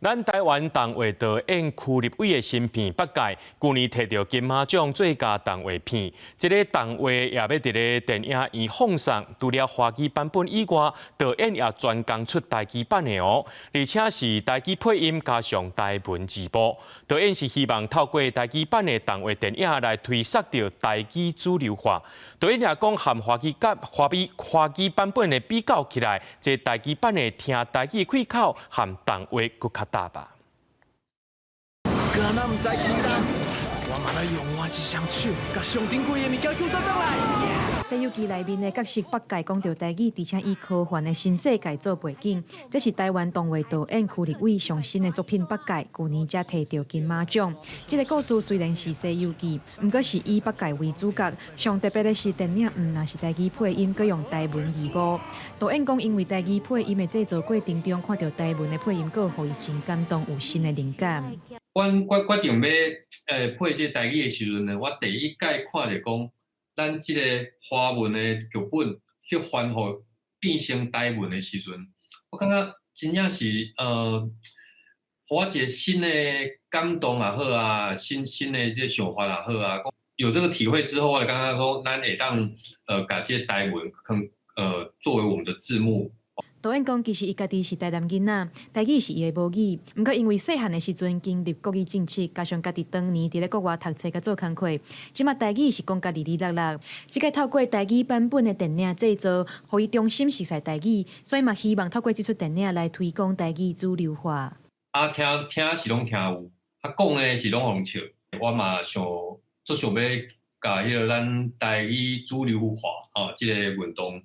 咱台灣動畫導演邱立偉的新片《北界》，舊年提著金馬獎最佳動畫片。這个動畫也欲佇咧電影院放送，除了華語版本以外，導演也專工出台語版的哦，而且是台語配音加上台文字幕。導演是希望透過台語版的動畫電影來推捒著台語主流化。導演也講，和華語佮華語版本的比較起來，這台語版的聽台語開口和動畫閣較搭吧。敢若毋知起人，我嘛來用我這雙手，共上珍貴的物件救倒轉來。《西遊記》內面的角色八戒講著台語，而且以科幻的新世界做背景。這是台灣動畫導演邱立偉上新的作品《八戒》，舊年才提著金馬獎。這个故事雖然是《西遊記》，毋過是以八戒為主角。上特別的是電影毋但是台語配音，閣用台文字幕。導演講，因為台語配音的製作過程中，看著台文的配音稿，予伊真感動，有新的靈感。阮決定欲配這台語的時陣呢，我第一擺看著講，咱這个華文的劇本去翻予變成台文的時陣，我感覺真正是予我一个新的感動也好啊，新的這个想法也好啊。有這个體會之後，我就感覺說，咱會當共這个台文作為我們的字幕。導演講，其實伊家己是台南囡仔，台語是伊的母語。毋過因為細漢的時陣經歷國語政策，加上家己當年佇咧國外讀冊佮做工課，這馬台語是講甲離離落落。這個透過台語版本的電影製作，予伊重新熟悉台語，所以嘛希望透過這齣電影來推廣台語主流化。啊，聽聽是攏聽有，啊講的是攏予人笑。我嘛想足想欲共彼个咱台語主流化吼，這个運動，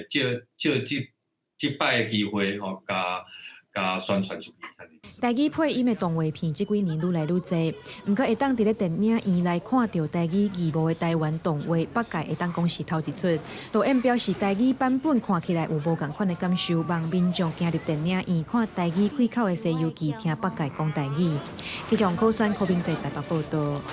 藉這擺的機會吼，共宣傳出去。台語配音的動畫片這幾年愈來愈濟，毋過會當佇咧電影院內看著台語字幕的台灣動畫，北界會當講是頭一齣。導演表示，台語版本看起來有無仝款的感受，望民眾走入電影院看台語開口的《西遊記》，聽北界講台語。記者王可選、柯明在台北報道。